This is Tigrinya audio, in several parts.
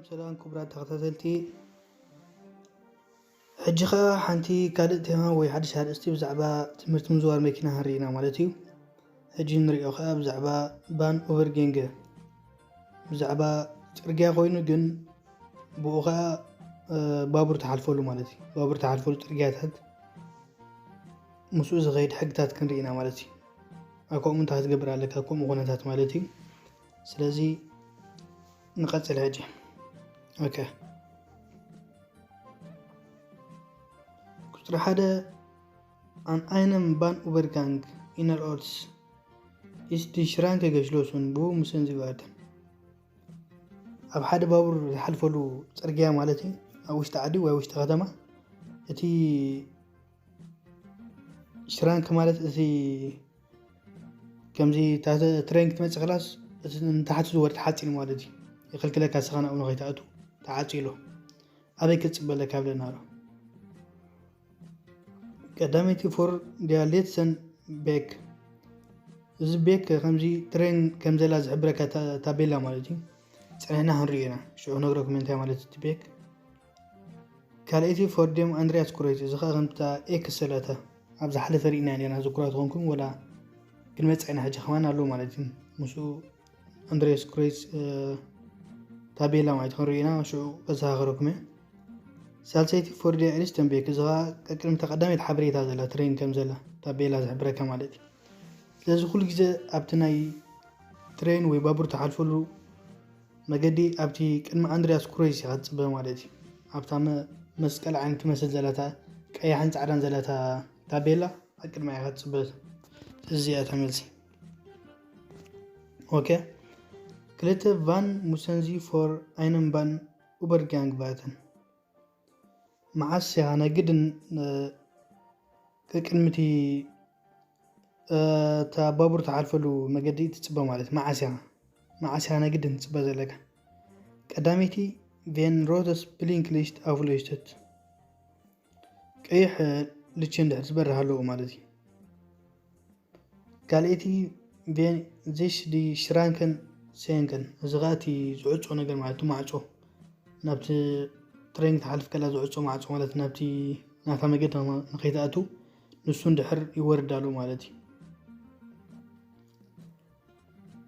ሰላም ክቡራት ተኸታተልቲ፣ ሕጂ ኸኣ ሓንቲ ካልእ ቴማ ወይ ሓድሽ ኣርእስቲ ብዛዕባ ትምህርቲ ምዝዋር መኪና ክንርኢ ኢና ማለት እዩ። ሕጂ ንሪኦ ኸኣ ብዛዕባ ባን ኡበርጌንገ፣ ብዛዕባ ጽርግያ ኮይኑ ግን ብኡ ኸኣ ባቡር ትሓልፈሉ ማለት እዩ። ባቡር ትሓልፈሉ ጽርግያታት ምስኡ ዝኸይድ ሕግታት ክንርኢ ኢና ማለት እዩ። ኣብ ከምኡ እንታይ ክትገብር ኣለካ፣ ኣብ ከምኡ ኩነታት ማለት እዩ። ስለዚ ንቐጽል ሕጂ። ኦኬ። ቁጽሪ ሓደ፣ ኣን ኣይነም ባን ኡበርጋንግ ኢነር ኦርትስ ኢስት ዲ ሽራንከ ገሽሎሱን ብኡ ምሰን ዝግባርተን። ኣብ ሓደ ባቡር ዝሓልፈሉ ጽርግያ ማለት እዩ፣ ኣብ ውሽጢ ዓዲ ወይ ውሽጢ ከተማ። እቲ ሽራንክ ማለት እቲ ከምዚ እታ ትሬን ክትመጽእ ከላስ እቲ ንታሕቲ ዝወርድ ሓጺን ማለት እዩ። ይኽልክለካ ስኻ ናብኡ ንኸይትኣቱ ተዓጺሎ። ኣበይ ክትጽበ ኣለካ ብለና ኣሎ። ቀዳመይቲ ፎር ዲያ ሌትሰን ቤክ። እዚ ቤክ ከምዚ ትሬን ከም ዘላ ዝሕብረካ ታ-፣ ታቤላ ማለት እዩ። ጸኒሕና ክንሪኦ ኢና። ሽዑ ክነግረኩም እንታይ ማለት እቲ ቤክ። ካልኣይቲ ፎር ዴም ኣንድሪያስ ኩሬት፣ እዚ ኸኣ ከምታ ኤክስ ሰላታ ኣብ ዝሓለፈ ርኢና ኔርና፣ ዝክራ ትኾንኩም ወላ ክንመጽእ ኢና ሕጂ ከማን ኣሎ ማለት እዩ። ምስኡ ኣንድሪያስ ኩሬት፣ እ፣ ታቤላ ማለት ክንሪኦ ኢና፣ ሽዑ ከዘኻኽረኩም እየ። ሳልሰይቲ ፎር ዴ ሪስተንቤክ፣ እዚ ኸኣ ቀቅድሚ እታ ቀዳመይቲ ሓበሬታ ዘላ ትሬን ከም ዘላ ታቤላ ዝሕብረካ ማለት እዩ። ስለዚ ኩሉ ግዜ ኣብቲ ናይ ትሬን ወይ ባቡር ትሓልፈሉ መገዲ ኣብቲ ቅድሚ ኣንድሪያስ ኩሬስ ኢኻ ትጽበ ማለት እዩ። ኣብታ መ-፣ መስቀል ዓይነት ትመስል ዘላታ ቀያሕን ጻዕዳን ዘላታ ታቤላ ኣብ ቅድማ ኢኻ ትጽበ። እዚኣ እታ መልሲ። ኦኬ። ክልተ ቫን ሙሰንዚ ፎር ኣይነምባን ኡበርጋንግ ቫተን። መዓስ ኢኻ ናይ ግድን፣ እ፣ ቅድሚ እቲ፣ እ፣ እታ ባቡር ትሓልፈሉ መገዲ ትጽበ ማለት መዓስ ኢኻ? መዓስ ኢኻ ናይ ግድን ትጽበ ዘለካ? ቀዳመይቲ ቬን ሮተስ ብሊንክ ሊሽት ኣፍሎሽተት፣ ቀይሕ ልቺ እንድሕር ዝበርህ ኣለዎ ማለት እዩ። ካልኣይቲ ቬን ዚሽ ዲ ሽራንከን ሴንከን፣ እዚ ኸኣ እቲ ዝዕጾ ነገር ማለት እዩ፣ ማዕጾ፣ ናብቲ ትሬን ክትሓልፍ ከላ ዝዕጾ ማዕጾ ማለት ናብቲ ናታ መገዲ ንኸይትኣቱ ንሱ እንድሕር ይወርድ ኣሎ ማለት እዩ።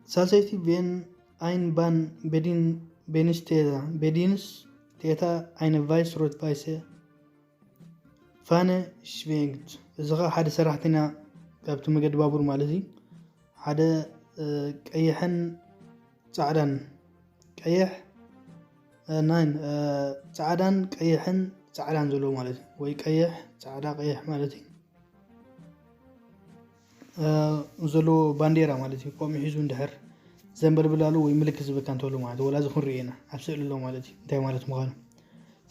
ሳልሰይቲ ቬን ኣይን ባን ቤዲን ቤንስ ቴታ፣ ቤዲንስ ቴታ ኣይነ ቫይስ ሮት ቫይሰ ፋነ ሽቬንግት፣ እዚ ኸኣ ሓደ ሰራሕተኛ ካብቲ መገዲ ባቡር ማለት እዩ። ሓደ፣ እ፣ ቀይሕን ጻዕዳን፣ ቀይሕ፣ እ፣ ናይን፣ እ፣ ጻዕዳን ቀይሕን ጻዕዳን ዘለዎ ማለት እዩ። ወይ ቀይሕ፣ ጻዕዳ፣ ቀይሕ ማለት እዩ። እ፣ ዘለዎ ባንዴራ ማለት እዩ። ከምኡ ሒዙ እንድሕር ዘንበልብል ኣሎ ወይ ምልክት ዝበካ እንተሎ ማለት እዩ። ወላ እዚ ክንሪኦ ኢና ኣብ ስእሊ ኣሎ ማለት እዩ። እንታይ ማለት ምዃኑ።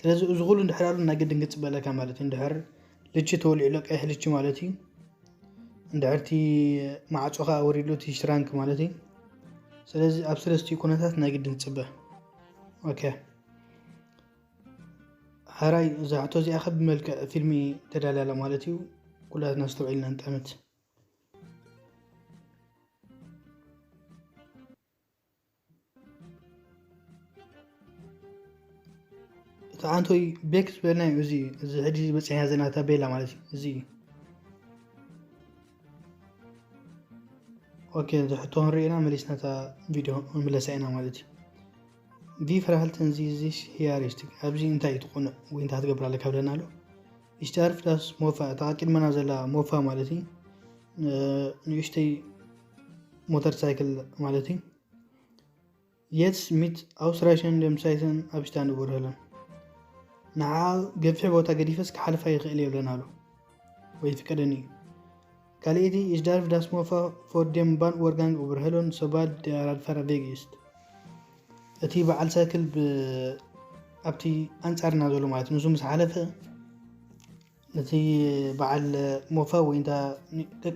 ስለዚ እዚ ኩሉ እንድሕር ኣሎ ናይ ግድን ክትጽበ ኣለካ ማለት እዩ። እንድሕር ልቺ ተወሊዑ ኣሎ፣ ቀይሕ ልቺ ማለት እዩ። እንድሕር እቲ ማዕጾ ኸኣ ወሪድሉ እቲ ሽራንክ ማለት እዩ። ስለዚ ኣብ ሰለስቲኡ ኩነታት ናይ ግድን ትጽበ። ኦኬ። ሕራይ እዛ ሕቶ እዚኣ ኸ ብመልክዕ ፊልሚ ተዳልያ ኣላ ማለት እዩ። ኩላትና ኣስተውዒልና ንጠምት። እቲ ዓንቶይ ቤክ ዝበልና እዩ። እዚ፣ እዚ ሕጂ በጺሕና ዘለና ታቤላ ማለት እዩ። እዚ እዩ። ኦኬ፣ እዚ ሕቶ ክንርኢ ኢና፣ መሊስና እታ ቪድዮ ንምለሳ ኢና ማለት እዩ። ቪ ፍራሃልተን ዚ፣ ዚ ሂያሪስቲክ፣ ኣብዚ እንታይ እዩ ትቆንዕ ወይ እንታይ ክትገብር ኣለካ ብለና ኣሎ። ኢሽታርፍ ዳስ ሞፋ፣ እታ ቅድመና ዘላ ሞፋ ማለት እዩ። እ፣ ንእሽተይ ሞተር ሳይክል ማለት እዩ። የትስ ሚት ኣውስራሽን ደምሳይተን ኣብ ሽታንድ ቦርሃለን። ንዓ ገፊሕ ቦታ ገዲፈስ ክሓልፋ ይኽእል የብለን ኣሎ። ወይ ፍቀደኒ እዩ። ካልኣይቲ፣ ኢሽዳርፍ ዳስ ሞፋ ፎር ደም ባን ኦርጋንግ ኦበርሃለን ሶባድ ዲያራድ ፈራ ቬግ ኢስት። እቲ በዓል ሳይክል ብ-፣ ኣብቲ ኣንጻርና ዘሎ ማለት ንሱ ምስ ሓለፈ፣ ነቲ በዓል ሞፋ ወይ እንታ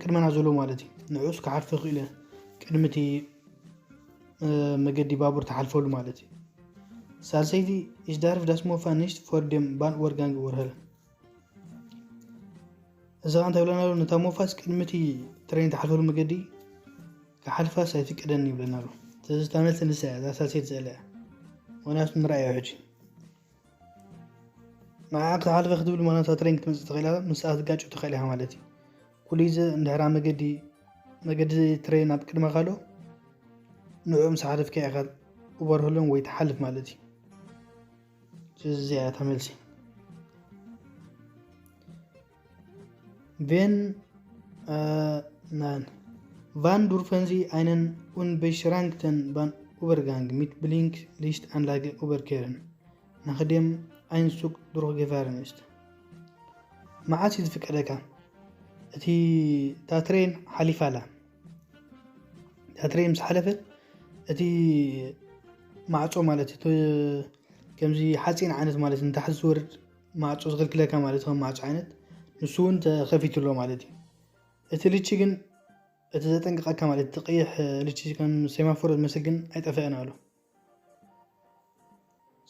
ቅድመና ዘሎ ማለት እዩ። ንዑስ ክሓልፎ ይኽእል እየ። ቅድሚ እቲ፣ እ፣ መገዲ ባቡር ትሓልፈሉ ማለት እዩ። ሳልሰይቲ፣ ኢሽዳርፍ ዳስ ሞፋ ንሽት ፎር ደም ባን ኦርጋንግ ኦበርሃለን። እዚ ኸኣ እንታይ ይብለና ኣሎ? ነታ ሞፋስ ቅድሚ እቲ ትሬን ትሓልፈሉ መገዲ ክሓልፋስ ኣይፍቀደን ይብለና ኣሎ። ስለዚ እታ መልሲ ንሳ እያ፣ እዛ ሳልሰይቲ ዘላ እያ። ምክንያቱ ንረኣዮ ሕጂ ንዓ ክትሓልፈ ክትብል ማናታ ትሬን ክትመፅእ ትኽእል እያ። ምስኣ ትጋጭ ትኽእል ኢኻ ማለት እዩ። ኩሉ ግዜ እንድሕራ መገዲ መገዲ ትሬን ኣብ ቅድመ ካሎ ንዑ ምስ ሓለፍካ ኢኻ ኡበርሆለን ወይ ትሓልፍ ማለት እዩ። እዚኣ እያ እታ መልሲ። Wenn äh, nein. Wann dürfen Sie einen unbeschränkten Bahn Übergang mit Blinklichtanlage überqueren, nachdem ein Zug durchgefahren ist? መዓስ እዩ ዝፍቀደካ? እቲ እታ ትሬን ሓሊፋ ኣላ። እታ ትሬን ምስ ሓለፈት እቲ ማዕጾ ማለት እቲ ከምዚ ሓፂን ዓይነት ማለት ንታሕቲ ዝወርድ ማዕጾ ዝኽልክለካ ማለት ከም ማዕጾ ዓይነት ንሱ እውን ተኸፊቱ ኣሎ ማለት እዩ። እቲ ልቺ ግን እቲ ዘጠንቅቐካ ማለት እቲ ቀይሕ ልቺ ከም ሴማፎር ዝመስል ግን ኣይጠፈአን ኣሎ።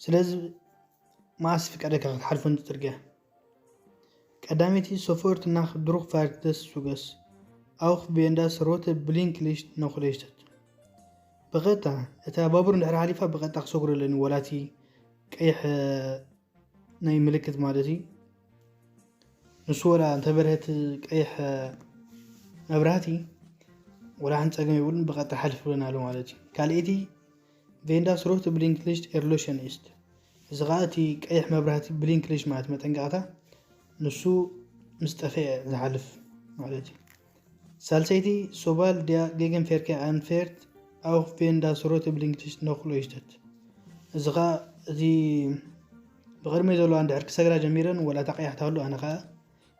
ስለዚ መዓስ ፍቀደካ ክትሓልፎ ንጽርግያ ቀዳመይቲ ሶፎርት ናኽ ድሩኽ ፋርት ደስ ሱገስ ኣውኽ ቤንዳስ ሮተ ብሊንክ ሊሽት ነኹለሽተት ብቐጥታ እታ ባቡር እንድሕር ሓሊፋ ብቐጥታ ክሰጉረለኒ ወላቲ ቀይሕ ናይ ምልክት ማለት እዩ። ንሱ ወላ እንተበርሀት ቀይሕ መብራህቲ ወላ ሓንቲ ጸገም የብሉን፣ ብቐጥታ ሓልፍ ብለና ኣሎ ማለት እዩ። ካልኣይቲ ቬንዳ ስሮት ብሊንክሊሽት ኤርሎሽን ኢስት። እዚ ኸዓ እቲ ቀይሕ መብራህቲ ብሊንክሊሽ ማለት መጠንቀቕታ ንሱ ምስ ጠፍአ ዝሓልፍ ማለት እዩ። ሳልሰይቲ ሶባል ድያ ጌገን ፌርኬ ኣንፌርት ኣውፍ ቬንዳ ስሮት ብሊንክሊሽት ነኹሎ ይሽተት። እዚ ኸዓ እቲ ብቕድመይ ዘለዋ እንድሕር ክሰግራ ጀሚረን ወላ እታ ቀያሕ ተሃሉ ኣነ ኸዓ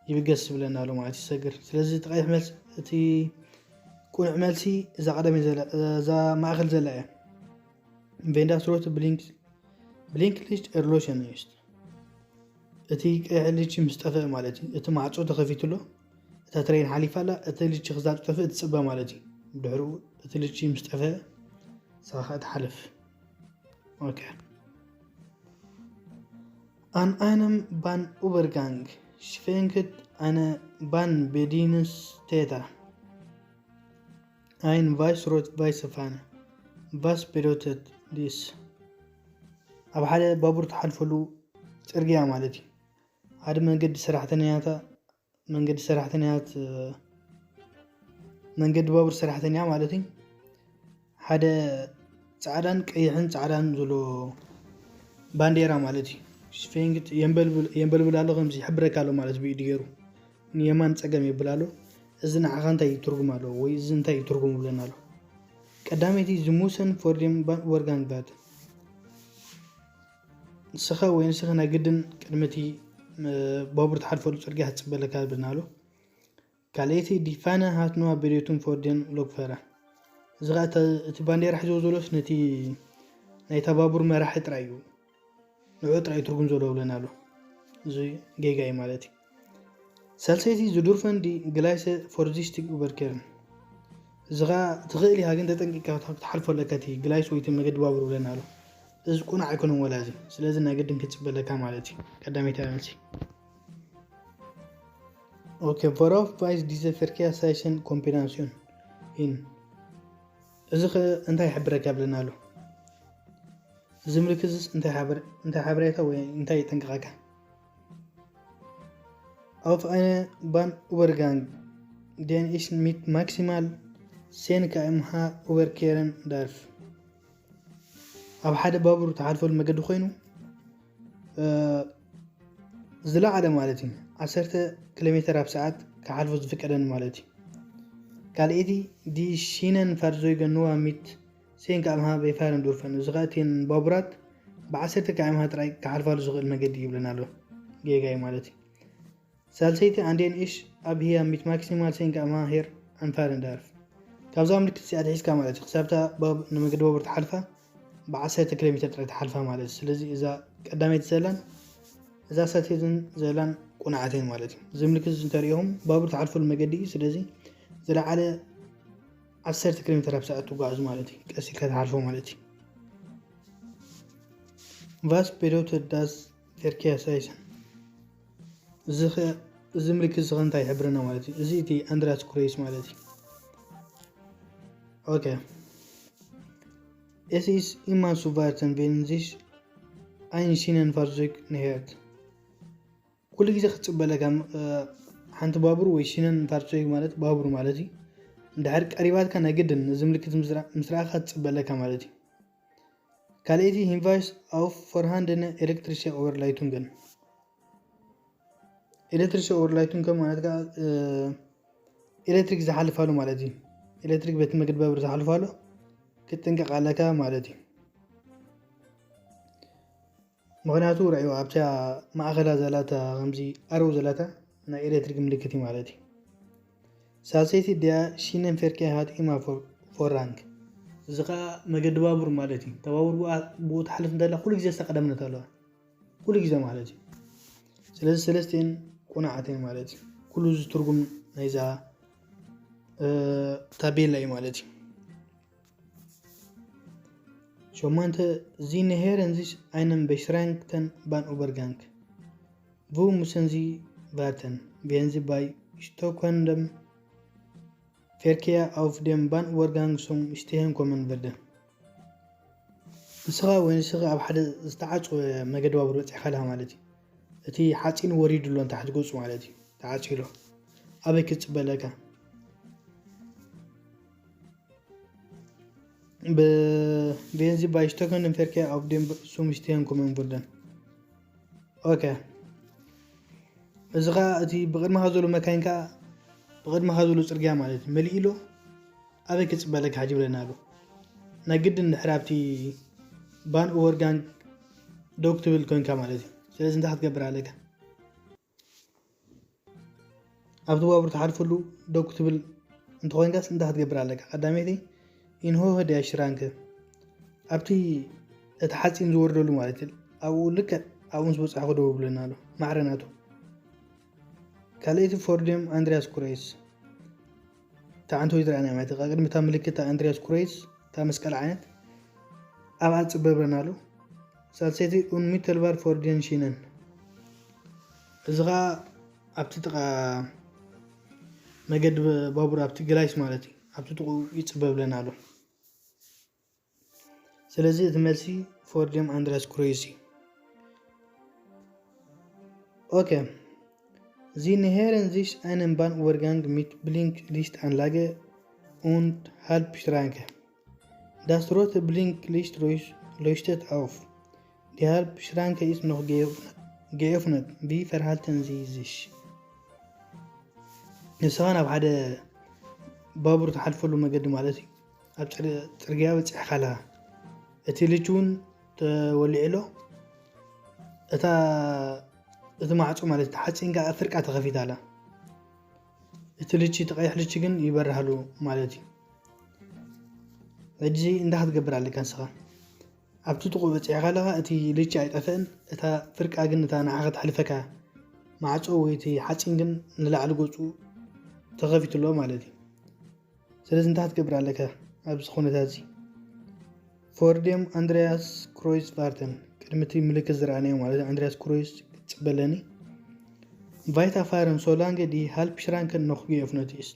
ይብገስ ዝብለና ኣሎ ማለት ይሰግር። ስለዚ እቲ ቀይሕ መልሲ እቲ ቁኑዕ መልሲ እዛ ቀደመይ ዘላ እዛ ማእኸል ዘላ እያ። ቬንዳ ስሮት ብሊንክ ብሊንክ ሊስት ኤርሎሽን ኢስት። እቲ ቀይሕ ልቺ ምስ ጠፍአ ማለት እዩ። እቲ ማዕጾ ተኸፊቱ ኣሎ። እታ ትሬን ሓሊፋ ኣላ። እቲ ልቺ ክዛብ ጠፍእ ትጽበ ማለት እዩ። ድሕሩ እቲ ልቺ ምስ ጠፍአ ንስኻ ትሓልፍ። ኦኬ። An einem Bahnübergang schwenkt eine Bahnbedienstätte ein weiß-rot-weiße Fahne. Was bedeutet dies? ኣብ ሓደ ባቡር ትሓልፈሉ ጽርግያ ማለት እዩ። ሓደ መንገዲ ሰራሕተኛታ መንገዲ ሰራሕተኛት መንገዲ ባቡር ሰራሕተኛ ማለት እዩ። ሓደ ጻዕዳን ቀይሕን ጻዕዳን ዘሎ ባንዴራ ማለት እዩ። ሽፌንግት የንበልብል ኣሎ፣ ከምዚ ይሕብረካ ኣሎ ማለት ብኢዱ ገይሩ ንየማን ጸገም የብል ኣሎ። እዚ ንዓኻ እንታይ ትርጉም ኣለዎ ወይ እዚ እንታይ ትርጉም ይብለና ኣሎ? ቀዳመይቲ ዝሙሰን ፎርዴም ወርጋንግባት ንስኻ ወይ ንስኺ ናይ ግድን ቅድሚ እቲ ባቡር ትሓልፈሉ ጽርግያ ክትጽበለካ ዝብልና ኣሎ። ካልኣይቲ ዲፋነ ሃትኖዋ ቤሬቱን ፎርዴን ሎክፈራ። እዚ ኸዓ እቲ ባንዴራ ሒዞ ዘሎስ ነቲ ናይታ ባቡር መራሒ ጥራይ እዩ፣ ንዑ ጥራይ ትርጉም ዘለዎ ብለና ኣሎ። እዚ ጌጋ እዩ ማለት እዩ። ሳልሰይቲ ዝዱርፈን ዲ ግላይሰ ፎርዚስቲግ ኡበርኬርን። እዚ ኸዓ ትኽእል ኢኻ ግን ተጠንቂቕካ ክትሓልፎ ኣለካ እቲ ግላይስ ወይ እቲ መገዲ ባቡር ብለና ኣሎ። እዚ ቁኑዕ ኣይኮነን ወላ እዚ። ስለዚ ናይ ግድን ክትጽበ ኣለካ ማለት እዩ። ቀዳመይቲ መልሲ። ኦኬ፣ ቮራፍ ቫይስ ዲዘ ፈርኪያ ሳይሰን ኮምፒናንሲዮን ኢን። እዚ ኸ እንታይ ይሕብረካ ብለና ኣሎ? እዚ ምልክትስ እንታይ ሓበሬታ ወይ እንታይ ይጠንቅቐካ? Auf eine Bahnübergang, den ich mit maximal zehn K M H überqueren darf. ኣብ ሓደ ባቡር ትሓልፈሉ መገዲ ኮይኑ ዝለዓለ ማለት እዩ ዓሰርተ ኪሎ ሜትር ኣብ ሰዓት ክሓልፎ ዝፍቀደኒ ማለት እዩ። ካልኣይቲ ዲ ሺነን ፋርዞይ ገንዋ ሚት ሴን ካምሃ በይፋርን ዱርፈን እዚ ኸዓ እተን ባቡራት ብዓሰርተ ካምሃ ጥራይ ክሓልፋሉ ዝኽእል መገዲ ይብለና ኣሎ። ጌጋይ ማለት እዩ። ሳልሰይቲ ኣንዴን ኢሽ ኣብ ህያ ሚት ማክሲማል ሴን ካምሃ ሄር ኣንፋርን ዳርፍ ካብዛ ምልክት እዚኣ ኣትሒዝካ ማለት እዩ ክሳብታ ንመገዲ ባቡር ትሓልፋ ብዓሰርተ ኪሎ ሜትር ጥራይ ትሓልፋ ማለት እዩ። ስለዚ እዛ ቀዳመይቲ ዘላን እዛ ሳልሰይትን ዘላን ቁንዓተን ማለት እዩ። እዚ ምልክት እዚ እንተሪኢኹም ባቡር ትሓልፈሉ መገዲ እዩ። ስለዚ ዝለዓለ ዓሰርተ ኪሎ ሜትር ኣብ ሰዓት ትጓዓዙ ማለት እዩ። ቀስ ኢልካ ትሓልፎ ማለት እዩ። ቫስ ፔዶተ ዳስ ፌርኪያ ሳይሰን እዚ ምልክት እዚ እንታይ ይሕብረና ማለት እዩ? እዚ እቲ ኣንድራስ ኩሬስ ማለት እዩ። ኦኬ Es ist immer zu warten, wenn sich ein Schienenfahrzeug nähert. ኩሉ ግዜ ክትጽበለካ ሓንቲ ባቡር ወይ ሽነን ፋርሶይ ማለት ባቡር ማለት እዩ። እንድሕር ቀሪባትካ ናይ ግድን እዚ ምልክት ምስ ረኣኻ ክትጽበለካ ማለት እዩ። ካልኣይቲ Hinweis auf vorhandene elektrische Oberleitungen. Elektrische Oberleitungen ማለት ከዓ ኤሌክትሪክ ዝሓልፋሉ ማለት እዩ። ኤሌክትሪክ በቲ መገዲ ባቡር ዝሓልፋሉ ክትጥንቀቕ ኣለካ ማለት እዩ። ምኽንያቱ ርኣዩ ኣብታ ማእኸላ ዘላታ ከምዚ ኣረው ዘላታ ናይ ኤሌክትሪክ ምልክት እዩ ማለት እዩ። ሳልሰይቲ ዲያ ሽነን ፌርኬ ሃት ኢማ ፎራንክ፣ እዚ ከዓ መገዲ ባቡር ማለት እዩ። ተባቡር ብኡ ትሓልፍ እንተላ ኩሉ ግዜ ዝተቀደምነት ኣለዋ፣ ኩሉ ግዜ ማለት እዩ። ስለዚ ሰለስቲን ቁናዓትን ማለት እዩ። ኩሉ እዚ ትርጉም ናይዛ ታቤላ እዩ ማለት እዩ። ሸሞንተ ዚነሄረን ዚሽ ኣይነን በሽራንክተን ባን ኡበርጋንክ ቡ ሙሰን ዚ ቫርተን ቬንዚ ባይ ሽቶኮንደም ፌርኪያ ኣውፍ ደም ባን ኡበርጋንክ ሶም ሽቴሄን ኮመን ቨርደ። ንስኻ ወይ ንስኻ ኣብ ሓደ ዝተዓጽወ መገዲ ባቡር በጺሕካ ኣለኻ ማለት እዩ። እቲ ሓጺን ወሪዱ ኣሎ ንታሕቲ ገጹ ማለት እዩ። ተዓጽዩ ኣሎ። ኣበይ ክትጽበ ኣለካ? Wenn Sie bei Stockholm Verkehr auf dem Sumstehen kommen würden. ኦኬ። እዚ ኸዓ እቲ ብቕድመኻ ዘሎ መካይን ከዓ ብቕድመኻ ዘሎ ጽርግያ ማለት እዩ። መሊኡ ኣሎ። ኣበይ ክጽበለካ ሕጂ ብለና ኣሎ። ናይ ግድን ድሕሪ ኣብቲ ባን ኡበርጋንግ ደው ክትብል ኮንካ ማለት እዩ። ስለዚ እንታይ ክትገብር ኣለካ? ኣብቲ ባቡር ትሓልፈሉ ደው ክትብል እንተኾይንካስ እንታይ ክትገብር ኣለካ? ቀዳመይቲ ኢንሆ ህድያ ሽራንከ ኣብቲ እቲ ሓፂን ዝወርደሉ ማለት እዩ። ኣብኡ ልክዕ ኣብኡ ምስ በፃሕኩ ደው ብለና ኣሎ ማዕረ ናቱ። ካልኣይቲ ፎርድም ኣንድሪያስ ኩሬስ እታ ዓንተወይ ዝረኣና ማለት እዩ። ቅድሚ እታ ምልክት እታ ኣንድሪያስ ኩሬስ እታ መስቀል ዓይነት ኣብኣ ትፅበብረና ኣሎ። ሳልሰይቲ ኡንሚተልባር ፎርድን ሽነን እዚ ኸዓ ኣብቲ ጥቓ መገዲ ባቡር ኣብቲ ግላይስ ማለት እዩ። ኣብቲ ጥቑ ይፅበብለና ኣሎ። ስለዚ እቲ መልሲ ፎርድም ኣንድሪያስ ኩሬስ እዩ። ኦኬ። Sie nähern sich einem Bahnübergang mit Blinklichtanlage und Halbschranke. Das rote Blinklicht leuchtet auf. Die Halbschranke ist noch geöffnet. Wie verhalten Sie sich? ንስኻ ናብ ሓደ ባቡር ትሓልፈሉ መገዲ ማለት እዩ። ኣብ ፅርግያ በፂሕካ ኣለኻ። እቲ ልች እውን ተወሊዑ ኣሎ። እታ እቲ ማዕፆ ማለት እቲ ሓፂን ከዓ ፍርቃ ተኸፊታ ኣላ። እቲ ልቺ እቲ ቀይሕ ልቺ ግን ይበርሃሉ ማለት እዩ። ሕጂ እንታይ ክትገብር ኣለካ ንስኻ? ኣብቲ ጥቑ በፂሕካ ኣለኻ፣ እቲ ልቺ ኣይጠፍእን፣ እታ ፍርቃ ግን እታ ንዓኻ ትሓልፈካ ማዕፆ ወይ እቲ ሓፂን ግን ንላዕሊ ገፁ ተኸፊቱ ኣሎ ማለት እዩ። ስለዚ እንታይ ክትገብር ኣለካ ኣብዚ ኩነታት እዚ? ፎርዴም ኣንድሪያስ ክሮይስ ቫርተን ቅድሚ እቲ ምልክት ዝረኣናዮ ማለት ኣንድሪያስ ክሮይስ ክትፅበለኒ ቫይታ ፋረን ሶላንገ ዲ ሃልፕ ሽራንከን ነኹ የፍነትይስ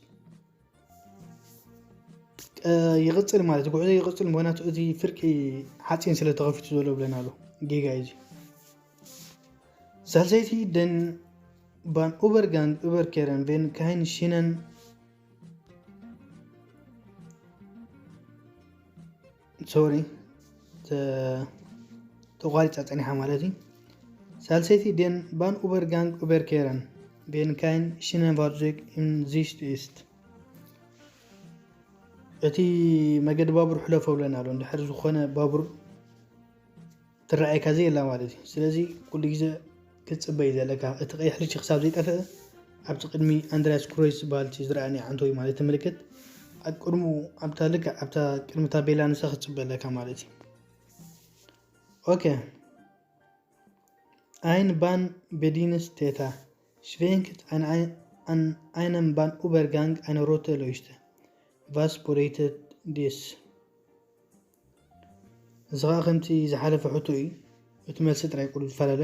ይቕፅል ማለት ጉዕዞ ይቕፅል። ምክንያቱ እቲ ፍርቂ ሓፂን ስለ ተኸፊቱ ዘሎ ብለና ኣሎ ጌጋ እዩ። ሳልሰይቲ ደን ባን ኡበርጋንግ ኡበርኬረን ቬን ካይን ሽነን ሶሪ ተቋሪፃ ፀኒሓ ማለት እዩ። ሳልሰይቲ ደን ባን ኡበርጋንግ ኡበርኬረን ቬን ካይን ሽነን ቫርዞግ ኢን ዚሽት ኢስት። እቲ መገዲ ባቡር ሕለፎ ብለና ኣሎ። እንድሕር ዝኾነ ባቡር ትረኣየካ ዘየላ ማለት እዩ። ስለዚ ኩሉ ግዜ ክትፅበይ ዘለካ እቲ ቀይሕ ልቺ ክሳብ ዘይጠፍእ ኣብቲ ቅድሚ ኣንድሪያስ ክሮይስ ዝበሃል እቲ ዝረኣኒ ዓንቶ እዩ ማለት እቲ ምልክት ኣብ ቅድሙ ኣብታ ልክዕ ኣብታ ቅድሚ ታቤላ ንሳ ክትፅበ ኣለካ ማለት እዩ። ኦኬ። Ein Bahn bediensteter schwenkt an einem Bahnübergang eine rote Leuchte. Was bedeutet dies? እዚ ኸዓ ከምቲ ዝሓለፈ ሕቶ እዩ። እቲ መልሲ ጥራይ ቁሩብ ዝፈላለ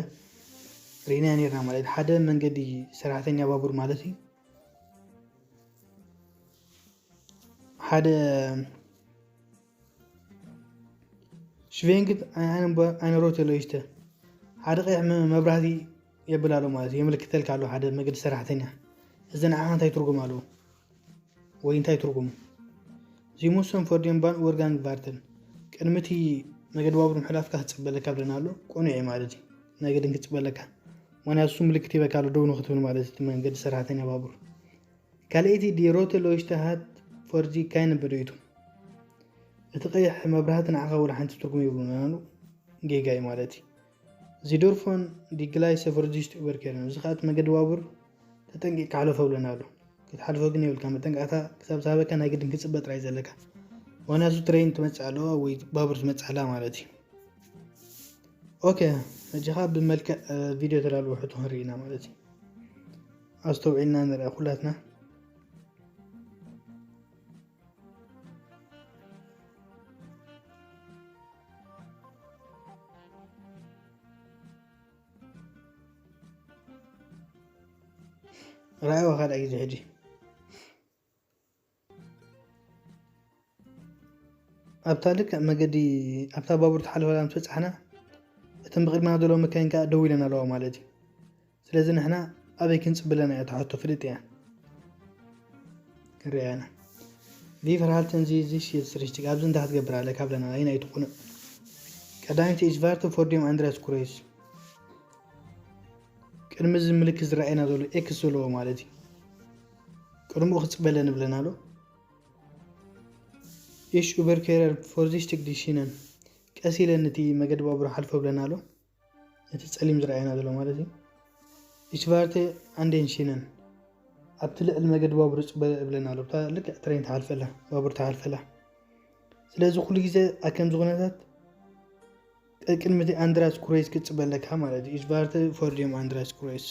ርኢናዮ ነርና ማለት ሓደ መንገዲ ሰራሕተኛ ባቡር ማለት እዩ። ሓደ ሽቬንግት ኣይነ ሮተ ሎይሽተ፣ ሓደ ቀይሕ መ- መብራህቲ የብል ኣሎ ማለት እዩ። የመልክተልካ ኣሎ ሓደ መገዲ ሰራሕተኛ። እዚ ንዓኻ እንታይ ትርጉም ኣለዎ? ወይ እንታይ ትርጉሙ? ዚሙሰን ፎርዴን ባን ኡበርጋንግ ቫርተን፣ ቅድሚ እቲ መገዲ ባቡር ምሕላፍካ ክጽበለካ ብለና ኣሎ። ቅኑዕ እዩ ማለት እዩ። ናይ ግድን ክጽበለካ፣ ምክንያቱ እሱ ምልክት ይበካ ኣሎ ደው ንክትብል ማለት እዩ። እቲ መንገዲ ሰራሕተኛ ባቡር ካልኣይቲ ዲ ሮተ ሎይሽተ ሃት ፎርዚ ካይን በደይቱ፣ እቲ ቀይሕ መብራህቲ ንዓኻ ወላ ሓንቲ ትርጉም የብሉን ኣሉ። ጌጋ እዩ ማለት እዩ። ዚዶርፎን ዲ ግላይ ሰፈርዚሽት ኡበርኬርን፣ እዚ ከዓ እቲ መገዲ ባቡር ተጠንቂቅ ክሓለፎ ብለና ኣሎ። ክትሓልፎ ግን የብልካ፣ መጠንቀቅታ ክሳብ ዝሃበካ ናይ ግድን ክፅበ ጥራይ ዘለካ። ዋና እሱ ትሬን ትመፅእ ኣለዋ ወይ ባቡር ትመፅእ ኣላ ማለት እዩ። ኦኬ፣ ሕጂ ከዓ ብመልክዕ ቪድዮ ተዳልዎ ሕቶ ክንርኢ ኢና ማለት እዩ። ኣስተውዒልና ንርኣ ኩላትና። ረኣይዋ ካልኣይ ግዜ ሕጂ ኣብታ ልክዕ መገዲ ኣብታ ባቡር ትሓልፈላ ምስ በጻሕና እተን ብቕድሚና ዘለዋ መካይን ከኣ ደው ኢለን ኣለዋ ማለት እዩ። ስለዚ ንሕና ኣበይ ክንጽብ ኣለና እያ እታ ሕቶ ፍልጥ እያ። ክንሪኣ ኢና። Vi förhållningsvis sitt richtig ኣብዚ እንታይ ክትገብር ኣለካ ብለና ኣይና ኣይትቑኑዕ። ቀዳሚት ኢጅቫርተ ፎርዲዮም ኣንድሪያስ ኩሬስ ቅድሚ እዚ ምልክት ዝረኣየና ዘሎ ኤክስ ዘለዎ ማለት እዩ። ቅድሚኡ ክጽበለ ንብለና ኣሎ። Ich überquere vorsichtig die Schienen ቀስ ኢለ ነቲ መገዲ ባቡር ሓልፎ ብለና ኣሎ። እቲ ጸሊም ዝረኣየና ዘሎ ማለት እዩ። Ich warte an den Schienen ኣብቲ ልዕሊ መገዲ ባቡር ጽበ እብለና ኣሎ። እታ ልክዕ ትሬን ትሓልፈላ፣ ባቡር ትሓልፈላ። ስለዚ ኩሉ ግዜ ኣብ ከምዚ ኩነታት ቅድሚ እቲ ኣንድሪያስ ኩሬስ ክትጽበ ኣለካ ማለት እዩ። Ich warte vor dem Andreas Kreuz.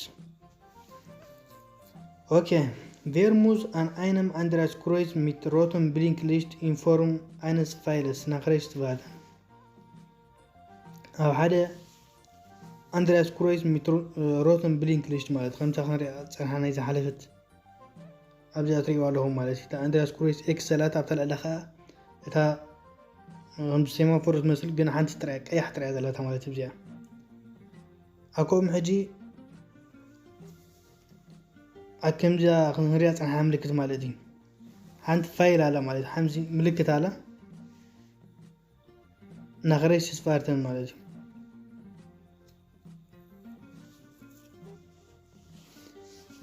Okay, wer muss an einem Andreas Kreuz mit rotem Blinklicht in Form eines Pfeiles nach rechts warten? ኣብ ሓደ ኣንድሪያስ ኩሬስ ሚትሮ ሮተን ብሊንክሊሽት ማለት ከምታ ክንሪኣ ጸንሓ ናይ ዝሓለፈት ኣብዚኣ ትሪእዋ ኣለኹም ማለት እዩ። እታ ኣንድሪያስ ኩሬስ ኤክስ ዘላታ ኣብታ ልዕላ ከዓ እታ ከምዚ ሴማፎር ዝመስል ግን ሓንቲ ጥራይ ቀያሕ ጥራይ ዘላታ ማለት እዩ። እዚኣ ኣብ ከምኡ ሕጂ ኣብ ከምዚኣ ክንሪኣ ጸንሓ ምልክት ማለት እዩ። ሓንቲ ፋይል ኣላ ማለት ሓምዚ ምልክት ኣላ። Nach rechts warten ማለት እዩ።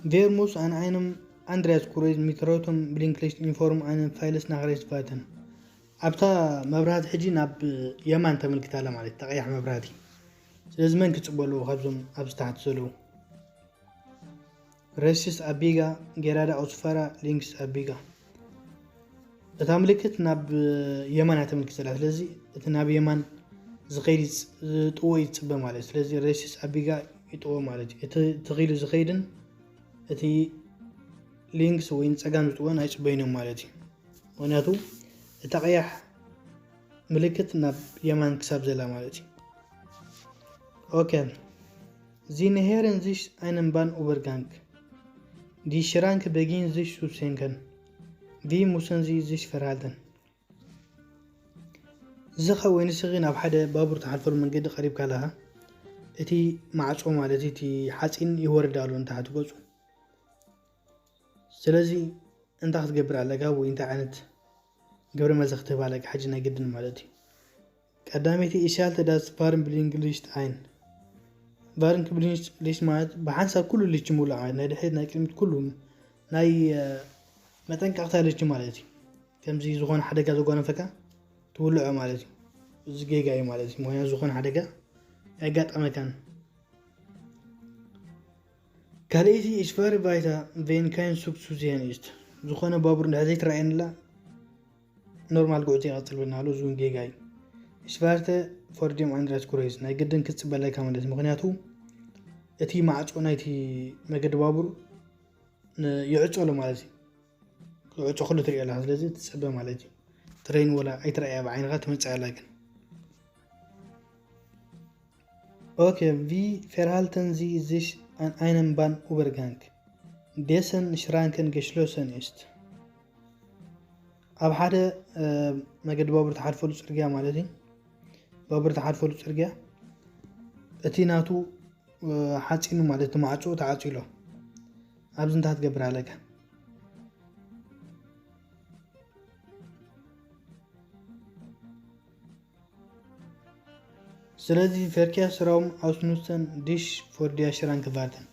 Wer muss an einem Andreas Kreuz mit rotem Blinklicht in Form eines Pfeiles nach rechts warten ኣብታ መብራህቲ ሕጂ ናብ የማን ተመልክት ኣላ ማለት እታ ቀያሕ መብራህቲ። ስለዚ መን ክጽበ ኣለዎ ካብዞም ኣብዚ ታሕቲ ዘለዉ? Rechts abbiegen, gerade ausfahren, links abbiegen። እታ ምልክት ናብ የማን እያ ተመልክት ዘላ። ስለዚ እቲ ናብ የማን ዝኸይድ ይጽ- ዝጥዎ ይጽበ ማለት እዩ። ስለዚ rechts abbiegen ይጥዎ ማለት እዩ። እቲ ትኺሉ ዝኸይድን እቲ ሊንክስ ወይ ንጸጋም ዝጥዎን ኣይጽበይን እዮም ማለት እዩ። ምክንያቱ እታ ቀያሕ ምልክት ናብ የማን ክሳብ ዘላ ማለት እዩ። Okay, sie nähern sich einem Bahnübergang. Die Schranke beginnen sich zu senken. Wie müssen sie sich verhalten? እዚ ኸ ወይ ንስኺ ናብ ሓደ ባቡር ትሓልፈሉ መንገዲ ቀሪብካ ኣለኻ። እቲ ማዕጾ ማለት እቲ ሓጺን ይወርድ ኣሎ ንታሕቲ ገጹ። ስለዚ እንታይ ክትገብር ኣለካ ወይ እንታይ ዓይነት ግብረ መልሲ ክትህብ ኣለካ ሕጂ ናይ ግድን ማለት እዩ። ቀዳመይቲ Ich schalte das Warnblinklicht ein። Warnblinklicht ማለት ብሓንሳብ ኩሉ ሊች ሙሉእ ማለት ናይ ድሕሪት ናይ ቅድሚት ኩሉ ናይ መጠንቀቕታ ሊች ማለት እዩ። ከምዚ ዝኾነ ሓደጋ ዘጓነፈካ ትውልዖ ማለት እዩ። እዚ ጌጋ እዩ ማለት እዩ። ምክንያቱ ዝኾነ ሓደጋ ኣየጋጠመካን። ካልኣይቲ Ich fahre weiter, wenn kein Zug zu sehen ist። ዝኾነ ባቡር እንድሕር ዘይትረኣየንላ ኖርማል ጉዕዞ ይቐጽል ብልና ኣሎ። እዚ እውን ጌጋ እዩ። Ich warte vor dem Andreas Kreuz ናይ ግድን ክትጽበ ኣለካ ማለት እዩ። ምክንያቱ እቲ ማዕጾ ናይቲ መገዲ ባቡር ን- ይዕጾ ኣሎ ማለት እዩ። ክዕጾ ኩሉ ትሪኦ ኣለካ። ስለዚ ትጸበ ማለት እዩ። ትሬን ወላ ኣይትረኣያ ብዓይንኻ ትመጽእ ኣላ ግን። Okay, wie verhalten Sie sich an einem Bahnübergang, dessen Schranken geschlossen ist? ኣብ ሓደ መገዲ ባቡር ትሓልፈሉ ጽርግያ ማለት እዩ። ባቡር ትሓልፈሉ ጽርግያ እቲ ናቱ ሓፂኑ ማለት ማዕፅኡ ተዓፂሎ ኣብዚ እንታይ ትገብር ኣለካ። ስለዚ ፈርኪያ ስራውም ኣውስኑስተን ዲሽ ፎርዲያ ሽራን ክቫርተን።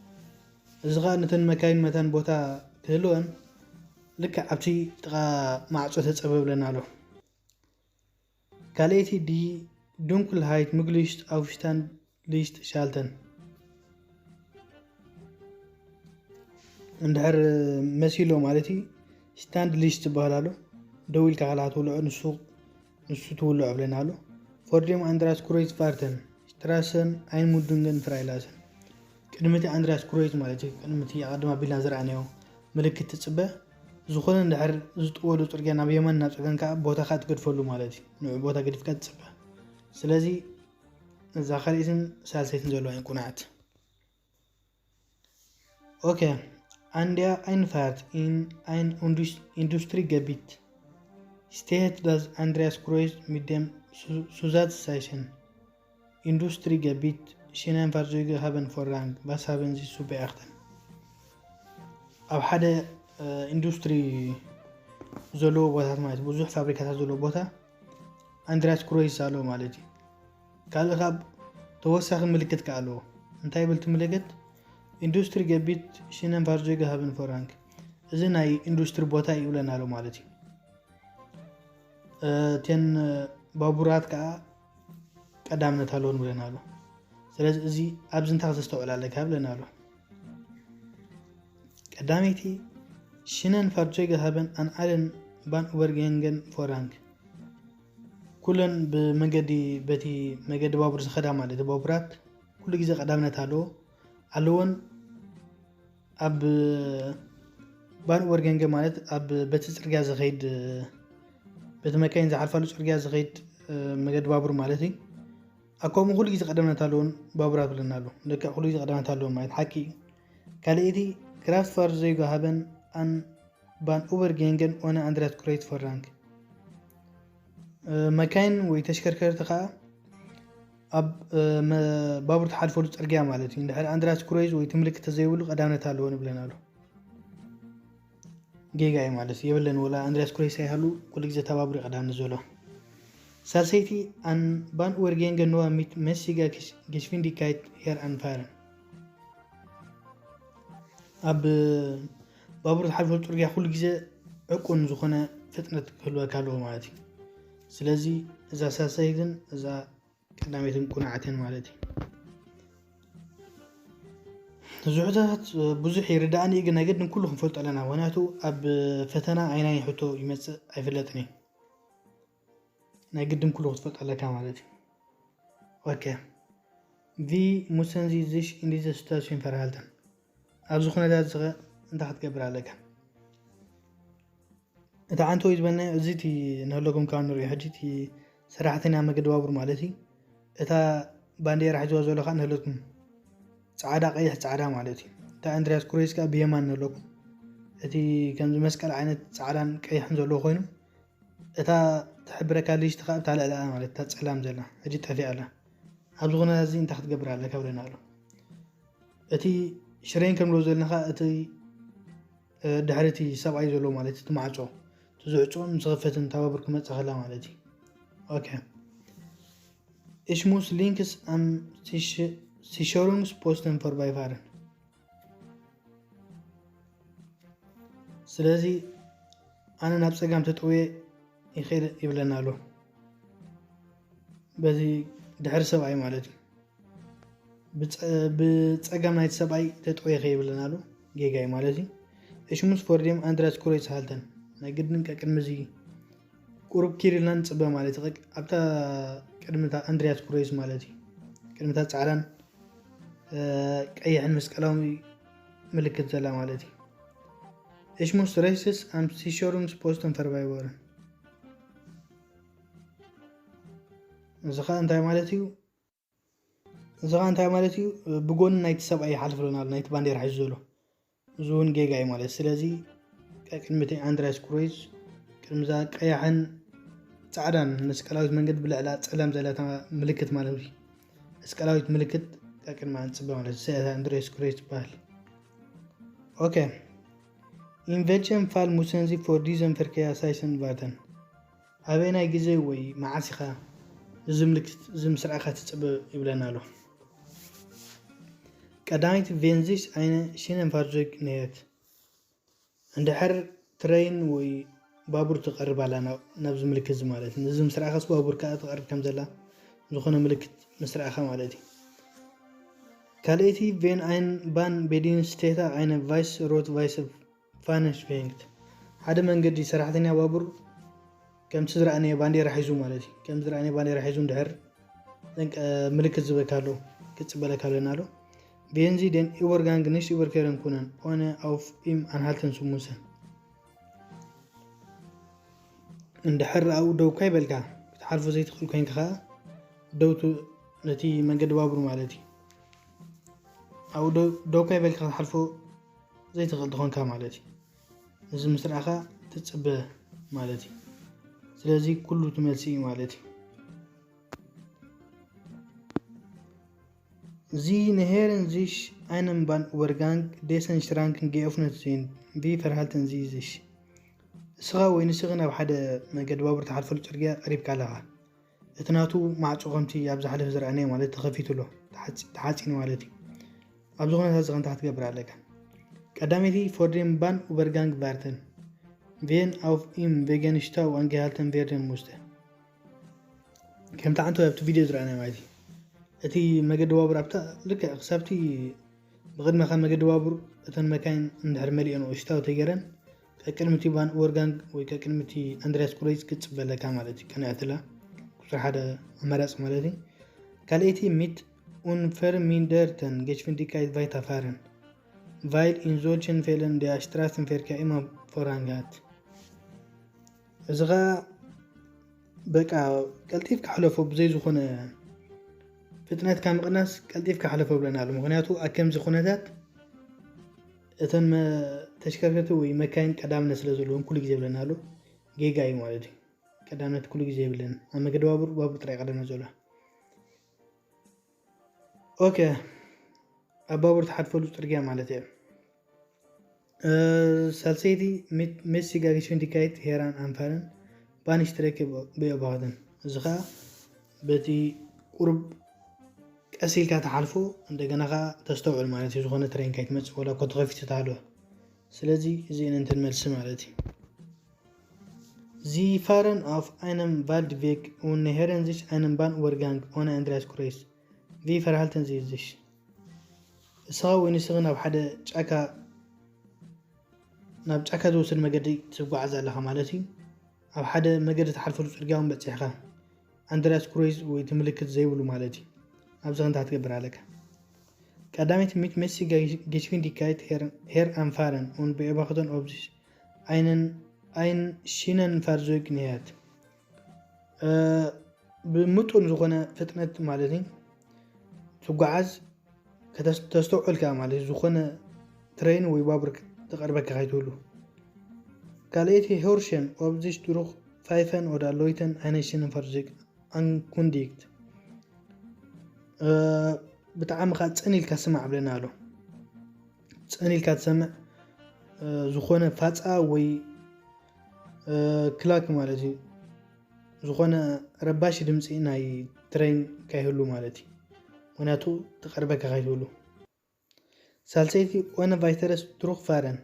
እዚ ኸኣ ነተን መካይን መታን ቦታ ክህልወን ልክዕ ኣብቲ ጥቓ ማዕጾ ተጸበብለን ኣሎ። ካልኣይቲ ዲ ዱንክልሃይት ምግሊሽት ኣውሽታን ሊሽት ሻልተን እንድሕር መሲሎ ማለት እዩ። ስታንድ ሊሽት ዝበሃል ኣሎ። ደው ኢልካ ከላ ትውልዖ ንሱ ንሱ ትውልዖ ብለና ኣሎ። ፎርዴም ኣንድራስ ክሮይዝ ፋርተን ሽትራሰን ኣይንሙዱንገን ፍራይላሰን። ቅድሚ እቲ ኣንድራስ ክሮይዝ ማለት እዩ። ቅድሚ እቲ ኣቐድም ኣቢልና ዝረኣናዮ ምልክት ትጽበ። ዝኾነ እንድሕር ዝጥወሉ ጽርግያ ናብ የማን ናብ ጸጋም ከዓ ቦታ ከዓ ትገድፈሉ ማለት እዩ። ንዑ ቦታ ገዲፍካ ትጽበ። ስለዚ እዛ ካልኣይትን ሳልሰይትን ዘለዋ እየን ቁኑዓት። Okay, an der Einfahrt in ein Indus- Industriegebiet steht das Andreas Kreuz mit dem Su- Zusatzteichen Industriegebiet Schienenfahrzeuge haben Vorrang. Was haben Sie zu beachten? ኣብ ሓደ እ፣ ኢንዱስትሪ ዘለዎ ቦታት ማለት ብዙሕ ፋብሪካታት ዘለዎ ቦታ ኣንድሪያስ ክሮይስ ኣሎ ማለት እዩ። ካልእ ካብ ተወሳኺ ምልክት ከኣ ኣለዎ። እንታይ ይብል እቲ ምልክት? ኢንዱስትሪ ገቢት ሽነን ፋርጆገ ሃብን ፎራንክ። እዚ ናይ ኢንዱስትሪ ቦታ ይብለና ኣሎ ማለት እዩ። እ፣ እተን ባቡራት ከኣ ቀዳምነት ኣለዎ ንብለና ኣሎ። ስለዚ እዚ ኣብዚ እንታይ ክተስተውዕል ኣለካ ብለና ኣሎ። ቀዳመይቲ ሽነን ፋርጆገ ሃበን ኣን ኣለን ባን ኡበርጌንገን ፎራንክ። ኩለን ብመገዲ በቲ መገዲ ባቡር ዝኸዳ ማለት ባቡራት ኩሉ ግዜ ቀዳምነት ኣለዎ ኣለዎን ኣብ ባን ኡበርጌንገ ማለት ኣብ በቲ ጽርግያ ዝኸይድ በቲ መካይን ዝሓልፋሉ ጽርግያ ዝኸይድ መገዲ ባቡር ማለት እዩ። ኣብ ከምኡ ኩሉ ግዜ ቀዳምነት ኣለዎን ባቡራት ብለና ኣሎ። ልክዕ ኩሉ ግዜ ቀዳምነት ኣለዎን ማለት ሓቂ እዩ። ካልኣይቲ ክራፍት ፋርዞይጎ ሃበን ኣን ባን ኡበርጌንገን ኦነ ኣንድሪያስ ክሮይት ፎራንክ። መካይን ወይ ተሽከርከርቲ ከኣ ኣብ ባቡር ትሓልፈሉ ጽርግያ ማለት እዩ። እንድሕር ኣንድሪያስ ክሮይዝ ወይ ትምልክት ተዘይብሉ ቀዳምነት ኣለዎ ንብለን ኣሎ። ጌጋ እዩ ማለት የብለን። ወላ ኣንድሪያስ ክሮይስ ኣይሃሉ ኩሉ ግዜ ተባብሪ ቀዳምነት ዘሎ። ሳልሰይቲ ኣን ባን ኡበርጌንገን ኖዋ ሚት መሲጋ ጌሽቪንዲካይት ሄር ኣንፋረን። ኣብ ባቡር ዝሓልፈሉ ጽርግያ ኩሉ ግዜ ዕቁን ዝኾነ ፍጥነት ክህልወካ ኣለዎ ማለት እዩ። ስለዚ እዛ ሳልሰይትን እዛ ቀዳመይትን ቁኑዓትን ማለት እዩ። ዝሑታት ብዙሕ ይርዳእኒ እዩ፣ ግን ናይ ግድን ኩሉ ክንፈልጦ ኣለና። ምክንያቱ ኣብ ፈተና ኣይናይ ሕቶ ይመጽእ ኣይፍለጥን እዩ። ናይ ግድን ኩሉ ክትፈልጦ ኣለካ ማለት እዩ። ኦኬ። ቪ ሙሰንዚ ዝሽ ኢንዲዘ ስታሽን ፈርሃልተን። ኣብዚ ኩነታት እዚ ኸ እንታይ ክትገብር ኣለካ? እቲ ዓንቶ እዩ ዝበልና እዚ እቲ ንህለኩም ካብ ንሪኦ ሕጂ እቲ ሰራሕተኛ መገዲ ባቡር ማለት እዩ። እታ ባንዴራ ሒዝዋ ዘሎ ከዓ ንህለኩም ፃዕዳ ቀይሕ ፃዕዳ ማለት እዩ። እታ ኣንድሪያስ ክሮይስ ከዓ ብየማን ንህለኩም እቲ ከምዚ መስቀል ዓይነት ፃዕዳን ቀይሕን ዘለዎ ኮይኑ እታ ትሕብረካ ሊስት ከዓ እታ ልዕሊኣ ማለት እታ ፀላም ዘላ ሕጂ ጠፊኣ ኣላ። ኣብዚ ኩነታት እዚ እንታይ ክትገብር ኣለካ ብለና ኣሎ። እቲ ሽሬን ከም ንብሎ ዘለና ከዓ እቲ ድሕሪ እቲ ሰብኣይ ዘሎ ማለት እቲ ማዕፆ እቲ ዝዕፆ ምስ ኸፈትን ታባብር ክመፅእ ከላ ማለት እዩ። ኦኬ። እሽሙስ ሊንክስ ኣም ሲሸሩንግስ ፖስተን ፈርባይፋርን። ስለዚ ኣነ ናብ ፀጋም ተጠውየ ይኽእል ይብለና ኣሎ። በዚ ድሕሪ ሰብኣይ ማለት እዩ። ብፀ- ብፀጋም ናይቲ ሰብኣይ ተጠውየ ይኽእል ይብለና ኣሎ። ጌጋይ ማለት እዩ። እሽሙስ ፎርዴም ኣንድሪያስ ክሮይስ ሃልተን ናይ ግድን ቀቅድሚ እዚ ቁሩብ ኪድ ኢልና ንፅበ ማለት እዩ። ኣብታ ቅድሚ እታ ኣንድሪያስ ክሮይስ ማለት እዩ። ቅድሚ እታ ፃዕዳን ቀይሕን መስቀላዊ ምልክት ዘላ ማለት እዩ። እሽሙስ ሬስስ ኣም ሲሾሩንስ ፖስተን ፈርባይወርን። እዚ ኸዓ እንታይ ማለት እዩ? እዚ ኸዓ እንታይ ማለት እዩ? ብጎኒ ናይቲ ሰብኣይ ይሓልፍ ኣሎ ናይቲ ባንዴራ ሒዙ ዘሎ። እዚ እውን ጌጋ እዩ ማለት። ስለዚ ቅድሚ እቲ ኣንድሪያስ ክሮይዝ ቅድሚ እዛ ቀያሕን ጻዕዳን መስቀላዊት መንገዲ ብልዕላ ጸላም ዘለታ ምልክት ማለት እዩ። መስቀላዊት ምልክት ቀቅድማ ንጽበ ማለት እዩ። ሰያታ ኣንድሬስ ኩሬ ትበሃል። ኦኬ። ኢንቨንሽን ፋል ሙሰንዚ ፎር ዲዘን ፈርከያ ሳይሰን ቫርተን ኣበይ ናይ ግዜ ወይ መዓስ ኢኻ እዚ ምልክት እዚ ምስርዓኻ ትጽበ ይብለና ኣሎ። ቀዳመይቲ ቬንዚሽ ኣይነ ሽነን ፋርዞግ ነየት እንድሕር ትረይን ወይ ባቡር ትቐርብ ኣላ ናብዚ ምልክት እዚ ማለት እዩ። እዚ ምስርዓኻስ ባቡር ከዓ ትቐርብ ከም ዘላ ዝኾነ ምልክት ምስርዓኻ ማለት እዩ። ካልኣይቲ ቬን ኣይን ባን ቤዲን ስቴታ ኣይነ ቫይስ ሮት ቫይስ ፋነሽ ቬንግት ሓደ መንገዲ ሰራሕተኛ ባቡር ከምቲ ዝረኣነዮ ባንዴራ ሒዙ ማለት እዩ። ከምቲ ዝረኣነዮ ባንዴራ ሒዙ እንድሕር ምልክት ዝበካ ኣሎ ክጽበለካ ኣለና ኣሎ። ቬንዚ ደን ኢወርጋንግ ንሽ ኢወርከረን ኩነን ኦነ ኣውፍ ኢም ኣንሃልተን ስሙሰን እንድሕር ኣብኡ ደው ካይ በልካ ክትሓልፎ ዘይትኽእል ኮይንካ ከዓ ደውቱ ነቲ መንገዲ ባቡር ማለት እዩ። ኣብኡ ደው ካይ በልካ ክትሓልፎ ዘይትኽእል ትኾንካ ማለት እዩ። እዚ ምስርኣኻ ትጽበ ማለት እዩ። ስለዚ ኩሉ ትመልሲ እዩ ማለት እዩ። እዚ ንሄርን ዚሽ ኣይነምባን ወርጋንግ ዴሰን ሽራንክን ጌኦፍነት ዜን ቪ ፈርሃልተን ዚ ዚሽ እስኻ ወይ ንስኺ ናብ ሓደ መገዲ ባቡር ትሓልፈሉ ጽርግያ ቀሪብካ ኣለኻ። እቲ ናቱ ማዕጾ ከምቲ ኣብ ዝሓለፈ ዝረኣናዮ ማለት ተኸፊቱ ኣሎ፣ ተሓጺ- ተሓጺኑ ማለት እዩ። ኣብዚ ኩነታት እዚ ከምታ ክትገብር ኣለካ። ቀዳመይቲ ፎርዴን ባን ኡበርጋንግ ቫርተን ቬን ኣውፍ ኢም ቬገንሽታው ኣንጌሃልተን ቬርደን ሙስተ ከምቲ ዓንቶ ኣብቲ ቪድዮ ዝረኣናዮ ማለት እዩ። እቲ መገዲ ባቡር ኣብታ ልክዕ ክሳብቲ ብቕድመኻ መገዲ ባቡር እተን መካይን እንድሕር መሊኦን ሽታው ተገይረን ቀቅድሚ እቲ ቫን ኡበርጋንግ ወይ ቀቅድሚ እቲ ኣንድሪያስ ኩሬዝ ክትጽበ ኣለካ ማለት እዩ። ከነዕትላ ቁፅሪ ሓደ ኣማራፂ ማለት እዩ። ካልኣይቲ ሚት ኡን ፈርሚንደርተን ገችፍንዲካይት ቫይታፋረን ቫይል ኢንዞልችን ፌለን ዲያ ሽትራስን ፌርካ ኢማ ፎራንጋት እዚ ኸዓ በቃ ቀልጢፍካ ሕለፎ ብዘይ ዝኾነ ፍጥነትካ ምቕናስ ቀልጢፍካ ሕለፎ ብለና ኣሎ። ምክንያቱ ኣብ ከምዚ ኩነታት እተን መ- ተሽከርከርቲ ወይ መካይን ቀዳምነት ስለ ዘለዎም ኩሉ ግዜ ብለና ኣሎ። ጌጋ እዩ ማለት እዩ። ቀዳምነት ኩሉ ግዜ የብለን። ኣብ መገዲ ባቡር ባቡር ጥራይ ቀዳምነት ዘሎ። ኦኬ ኣብ ባቡር ትሓልፈሉ ጽርግያ ማለት እየ። ሳልሰይቲ ሜሲጋ ጊሽንዲካይት ሄራን ኣንፋርን ባንሽ ትረክብ ብየባህትን እዚ ከዓ በቲ ቁርብ ቀስ ኢልካ ትሓልፎ እንደገና ከዓ ተስተውዕል ማለት እዩ። ዝኾነ ትሬን ካይትመፅእ ወላ እኮ ተኸፊቱ ተሃልወ። ስለዚ እዚእን እንትን መልሲ ማለት እዩ። ዚ ፋረን ኣፍ ኣይነም ቫልድቬግ ኡን ሄረንዚሽ ኣይነም ባን ወርጋንግ ኦነ ኣንድሪያስ ኩሬስ ቪ ፈርሃልተን ዚዝሽ እስኻ ወይ ንስኺ ናብ ሓደ ጫካ ናብ ጫካ ዝወስድ መገዲ ትጓዓዝ ኣለኻ ማለት እዩ። ኣብ ሓደ መገዲ ትሓልፈሉ ጽርግያ እውን በጺሕካ ኣንድሪያስ ኩሬዝ ወይ እቲ ምልክት ዘይብሉ ማለት እዩ። ኣብዚ ክንታ ትገብር ኣለካ። ቀዳመይቲ ሚት ሜሲ ጌሽፊንዲካይት ሄር ኣንፋረን ኡን ብኤባክተን ኦብዚሽ ኣይነን ኣይን ሽነን ፋርዞግ ንያት ብምጡን ዝኾነ ፍጥነት ማለት እዩ ትጓዓዝ ከተስተውዕል ከኣ ማለት እዩ ዝኾነ ትሬን ወይ ባቡር ትቐርበካ ከይትህሉ። ካልኣይቲ ሆርሸን ኦብዚሽ ድሩኽ ፋይፈን ኦዳ ሎይተን ኣይነሽንን ፈርዚግ ኣንኩንዲክት ብጣዕሚ ከዓ ጸን ኢልካ ስማዕ ብለና ኣሎ። ጸን ኢልካ ትሰምዕ ዝኾነ ፋፃ ወይ ክላክ ማለት እዩ ዝኾነ ረባሺ ድምፂ ናይ ትሬን ካይህሉ ማለት እዩ። ምክንያቱ ትቐርበካ ካይትህሉ። ሳልሰይቲ ኦነ ቫይተረስ ድሩክ ፋረን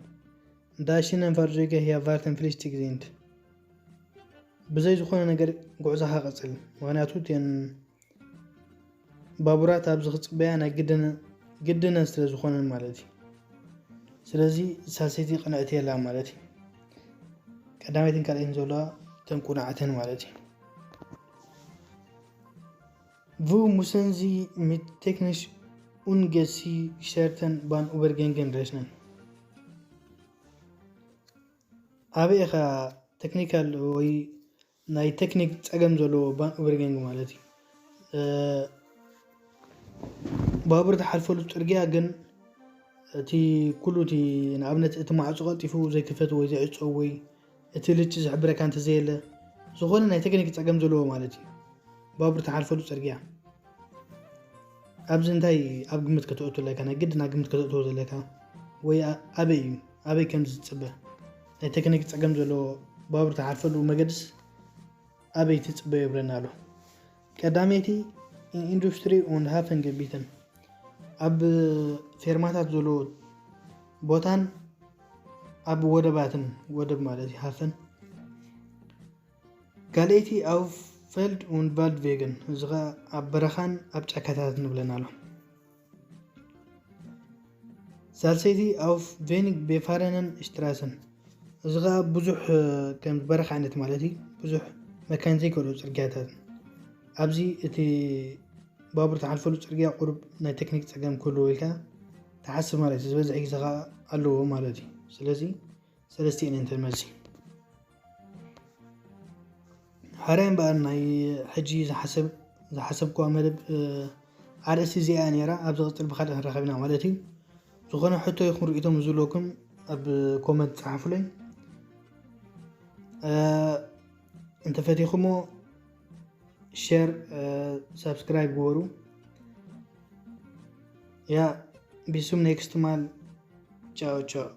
ዳሽነን ፋርዞገ ህያ ቫርተን ፍሊስቲክ ዚንት ብዘይ ዝኾነ ነገር ጉዕዞኻ ቀፅል። ምክንያቱ እተን ባቡራት ኣብዚ ክፅበያ ናይ ግድነ ግድነን ስለ ዝኾነን ማለት እዩ። ስለዚ ሳልሰይቲ ቅንዕቲ የላ ማለት እዩ። ቀዳመይትን ካልኣይትን ዘለዋ ተን ቁናዕተን ማለት እዩ። Wo müssen Sie mit technisch ungesicherten Bahnübergängen rechnen? ኣበይ ኢኻ ቴክኒካል ወይ ናይ ቴክኒክ ፀገም ዘለዎ ባን ኡበርገንግ ማለት እዩ። ባቡር ዝሓልፈሉ ፅርግያ ግን እቲ ኩሉ እቲ ንኣብነት እቲ ማዕፆ ቀልጢፉ ዘይክፈት ወይ ዘይዕፀው ወይ እቲ ልቺ ዝሕብረካ እንተዘየለ ዝኾነ ናይ ቴክኒክ ፀገም ዘለዎ ማለት እዩ። ባቡር ትሓልፈሉ ፅርግያ ኣብዚ እንታይ ኣብ ግምት ከተእቱ ኣለካ? ናይ ግድ ናብ ግምት ከተእትዎ ዘለካ ወይ ኣበይ እዩ ኣበይ ከም ዝፅበ ናይ ቴክኒክ ፀገም ዘለዎ ባቡር ትሓልፈሉ መገድስ ኣበይ ትፅበ ይብለና ኣሎ። ቀዳመይቲ ኢንዱስትሪ ኡንድ ሃፈን ገቢተን ኣብ ፌርማታት ዘለዎ ቦታን ኣብ ወደባትን ወደብ ማለት እዩ ሃፈን ካልኣይቲ ኣው ፈልድ ኡንድ ቫልድ ቬገን እዚ ኸዓ ኣብ በረኻን ኣብ ጫካታት ንብለና ኣሎ። ሳልሰይቲ ኣው ቬኒግ ቤፋረነን ሽትራሰን እዚ ኸዓ ብዙሕ ከም በረኻ ዓይነት ማለት እዩ ብዙሕ መካን ዘይከዶ ፅርግያታት ኣብዚ እቲ ባቡር ትሓልፈሉ ፅርግያ ቁሩብ ናይ ቴክኒክ ፀገም ክህልዎ ኢልካ ትሓስብ ማለት እዩ ዝበዝሕ ግዜ ኸዓ ኣለዎ ማለት እዩ ስለዚ ሰለስቲኤን እንተመዚ ሓራይ እምበኣር ናይ ሕጂ ዝሓሰብ ዝሓሰብኩዋ መደብ ኣርእስቲ እዚኣ ነራ ኣብ ዝቕፅል ብካልእ ክንራኸብ ኢና ማለት እዩ ዝኾነ ሕቶ ይኹን ርእቶም ዝብለኩም ኣብ ኮመንት ፀሓፉለይ እንተፈቲኹሞ ሸር ሳብስክራይብ ግበሩ ያ ቢሱም ኔክስት ማል ቻው ቻው